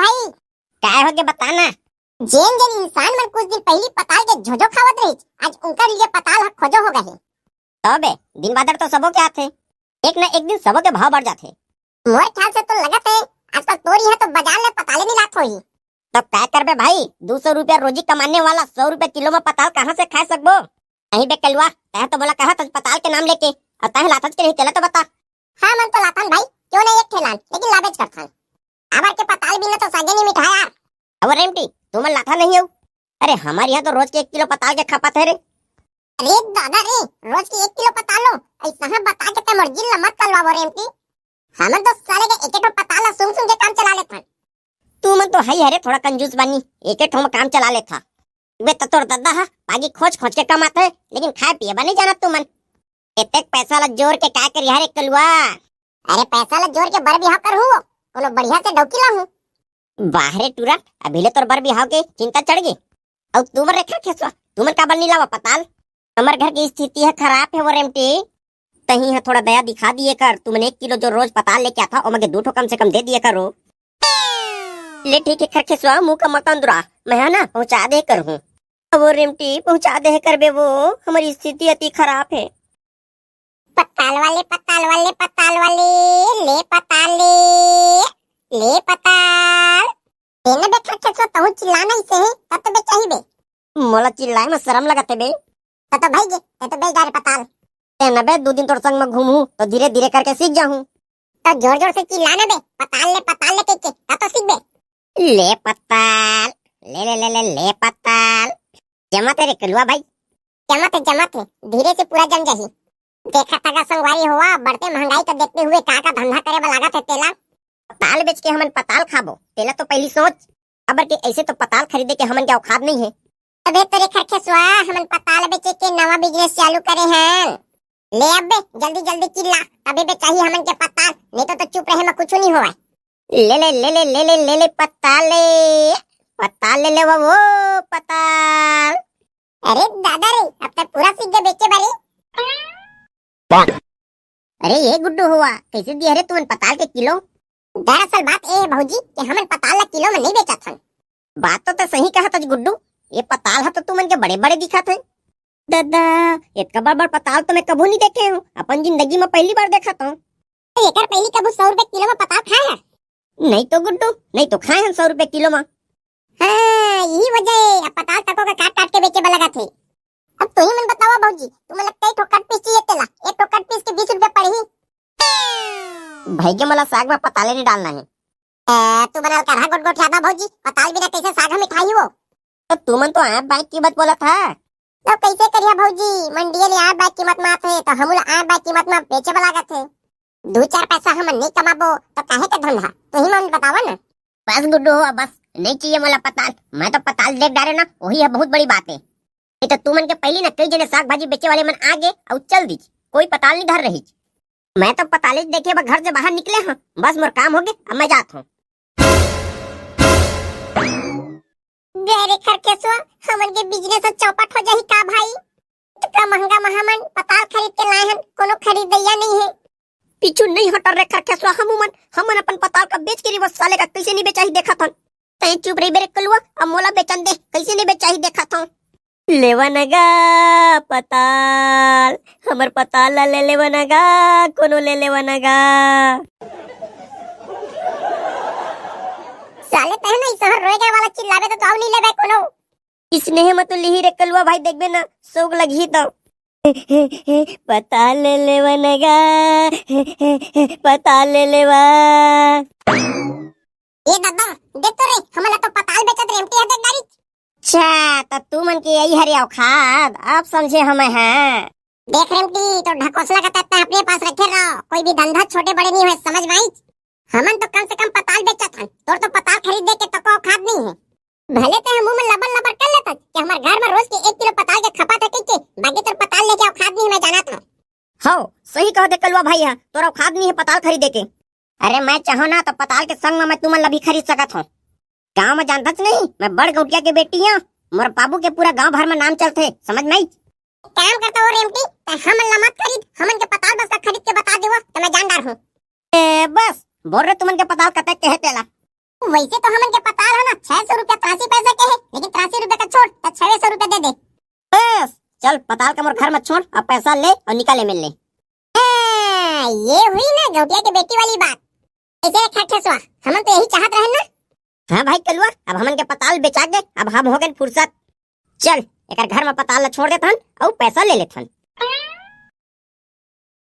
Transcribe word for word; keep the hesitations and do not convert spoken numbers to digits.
भाई। काय होगे, बता ना। जेन जेन इंसान मन कुछ दिन पहिली पताल के झोझो खावत रहिस, आज उनकर लिए पताल ह खोजो हो गए। तो बे, दिन बादर तो सबो के आथे, एक न एक दिन सबो के भाव बढ़ जाथे। मोर ख्याल से तो लगत हे, आजकल तोर इहाँ तो बाजार ले पताले नइ लात होही। तो काय करबे भाई, दू सौ रुपया रोजी कमाने वाला सौ रुपया किलो में पताल कहाँ से खाए सकबो? नहीं बे कलुआ, तैं तो बोला कहा था पताल के नाम लेके, और तैं लाथच के नहीं, तेला तो बता। हाँ, मन तो लाथन भाई, क्यों नहीं एक ठे लान, लेकिन लाबेच करथन। आबर के पताल बिना तो सागे नहीं मिठाय यार। अब रेमटी, तुमन लाथा नहीं हो? अरे, हमारे यहाँ तो रोज के एक किलो पताल के खपत है रे। अरे दादा रे, रोज के एक किलो पताल लो, ऐसा है बता के ते मोर जिल ला मत कलवावो रेमटी। हमन तो साले के एक एक ठो पताल ला सूंघ सूंघ के काम चला लेथन। तुमन तो हई हरे थोड़ा कंजूस बानी, एक एक ठो में काम चला लेथा। बे त तोर दद्दा हा बागी खोज खोज के कमात है, लेकिन खाए पिए बा नहीं जानत तुमन। एतेक पैसा ला जोर के काय करिहा रे कलुआ? अरे पैसा ला जोर के बर बिहाव करहूँ, कोनो बढ़िया से डौकी लाहूँ। बाहरे टूरा, अभी ले तोर बर बिहाव के चिंता चढ़ गे। अउ तुमन रे खरखेसवा, तुमन काबर नी लावा पताल? हमर घर के स्थिति ह खराब हे वो रेमटी। तहीं ह थोड़ा दया दिखा दिए कर, तुमन एक किलो जो रोज पताल लेके आथा, ओमा के दू ठो कम से कम दे दिए करो। ले ठीक हे खरखेसवा, मुँह का मत अंदुरा, मैं ह ना पहुँचा दे करहूँ। अब वो रेमटी पहुँचा दे करबे वो, हमर स्थिति अति खराब हे। पताल वाले, पताल वाले, पताल वाले, ले पताल ले, ले पताल। तेने बे खरखेसवा तहूँ चिल्लाना इसे ही, तब तो बे चाही बे। मोला चिल्लाए में शरम लगत हे बे। त तो भाई गे, ते तो बेच डारे पताल। ए न बे, दू दिन तोर संग में घूमहूँ, तो धीरे धीरे करके सीख जाहूँ। तो जोर जोर से चिल्ला ना बे, पताल ले, पताल ले कह के, तब तो सीख बे। ले पताल, ले, ले, ले, ले, ले पताल। जमाथे रे कलुआ भाई। जमाथे, जमाथे, धीरे से पूरा जम जाही। देखा तगा संगवारी होवा, बढ़ते महंगाई का देखते हुए का का धंधा करे बर लागत हे तेला। पताल बेच के हमन पताल खाबो, तेला तो पहली सोच। अबर के ऐसे तो पताल खरीदे के हमन के औकात नहीं है। अबे तोरे खरखेसवा, हमन पताल बेचे के नवा बिजनेस चालू करे हन। ले अबे, जल्दी जल्दी चिल्ला, तबे बे चाही हमन के पताल, नहीं तो, तो चुप रहे में कुछ नहीं होवय। ले ले, ले ले, ले ले, ले ले पताल ले, पताल ले ले वो, वो पताल। अरे दादा रे, अब तक पूरा सीख गए बेचे बारे। अरे ये गुड्डू हुआ, कैसे दिया रे तुमन पताल के किलो? दरअसल बात ए हे भौजी कि हमन पताल ला किलो में नहीं बेचत हन। बात तो तैं सही कहत हस गुड्डू, ये पताल ह तो तुमन के बड़े बड़े दिखत हे। दादा, इतना बड़ बड़ पताल तो मैं कभू नहीं देखे हूँ, अपन जिंदगी में पहली बार देखत हूँ। तो एकर पहली कभू सौ रुपए किलो में पताल खाए है? नहीं तो गुड्डू, नहीं तो खाए हम सौ रुपए किलो में। हाँ, यही वजह है, अब पताल तको का काट काट के बेचे वाला थे। अब तुही मन बतावा भौजी, तुमन ला कई ठो कट पीस चाहिए तेला? एक ठो कट पीस के बीस रुपया पड़ही। भाई के मोला साग में पताले नहीं डालना है। ए, तू बनल करहा गोट गोट ज्यादा भौजी, पताल बिना कैसे साग हम मिठाई वो? तो तुमन तो आठ बाई कीमत बोला था। तो कैसे करिया भौजी, मंडिया ले आठ बाई कीमत में आथे, तो हमू ला आठ बाई कीमत में बेचे वाला लागत है। दू चार पैसा हमन नहीं कमाबो, तो काहे का धंधा? तुही मन बतावा ना। बस गुड्डू हो, बस, नहीं चाहिए मोला पताल। मैं तो पताल देख डारे ना, वही है बहुत बड़ी बात है। नहीं तो तुमन के पहली ना कई जने साग भाजी बेचे वाले मन आ गे अउ चल दीज, कोई पताल नहीं धर रही। मैं तो पताले देखे बर घर से बाहर निकले हूँ, बस मोर काम हो गे, अब मैं जात हूँ। गहरे खरखेसवा, हमन के बिजनेस ह चौपट हो जाही का भाई? इतना महंगा में हमन पताल खरीद के लाए हन, कोनो खरीदैया नहीं है। पीछू नहीं हटर रे खरखेसवा, हमू मन, हमन अपन पताल का बेच के रिवस साले का कैसे नहीं बेचाही देखत हन। तैं चुप रही बे रे कलुआ, अब मोला बेचन दे, कैसे नहीं बेचाही देखत हन। लेवा न गा पताल, हमर पताल ला ले लेवा न गा, कोनो ले लेवा न गा। साले तहन ई शहर रोए गए वाला चिल्लाबे तो ताऊ नहीं लेबे कोनो। इसने मत लिही रे कलुआ भाई, देखबे ना, सोग लगही तो। पताल ले लेवा न गा, पताल ले लेवा। ए दादा, देख तो रे, हमला तो पताल बेचत रेमटी ह देख डारी। अच्छा, त तुमन के यही हरे औखाद, अब समझे हमें हैं। देख रेमटी, तो ढकोसला का तत्ता अपने पास रखे रहो, कोई भी धंधा छोटे बड़े नहीं है, समझ में आई? हमन तो कम से कम पताल बेचत हन, तोर तो पताल खरीदे के तको औखाद नहीं है। भले ते मुंह में लबर लबर कर लेता कि हमार घर में रोज के एक किलो पताल के खपत है कह के, बाकी तोर पताल लेके औखाद नहीं है, मैं जानत हूँ। हौ, सही कह दे कलुआ भाई ह, तोर औखाद नहीं है पताल खरीदे के। अरे मैं चाहूँ ना तो पताल के संग में मैं तुमन ला भी खरीद सकत हूँ। गाँव में जानथच नहीं, मैं बड़ गौटिया के बेटी हूँ। मोर बाबू के पूरा गाँव भर में नाम चलथे, समझ में आई? एक काम करता हो रेमटी, ते हमन ला मत खरीद, हमन के पताल बस का खरीद के बता देवो तो मैं जान डार हूँ। ए बस, बोल रे तुमन के पताल कते के है तेला। वैसे तो हमन के पताल है ना, छह सौ रुपया तरासी पैसा के है, लेकिन तरासी रुपया का छोड़, त छवे सौ रुपया दे दे। बस, चल पताल का मोर घर में छोड़, अब पैसा ले और निकल एमेर ले। हाँ, ये हुई ना गौटिया के बेटी वाली बात। ऐसे रे खट्ठेसवा, हमन तो यही चाहत रहन ना। हाँ भाई कलुआ, अब हमन के पताल बेचा के अब हम हो गए फुर्सत। चल, एकर घर में पताल ला छोड़ देथन और पैसा ले लेथन।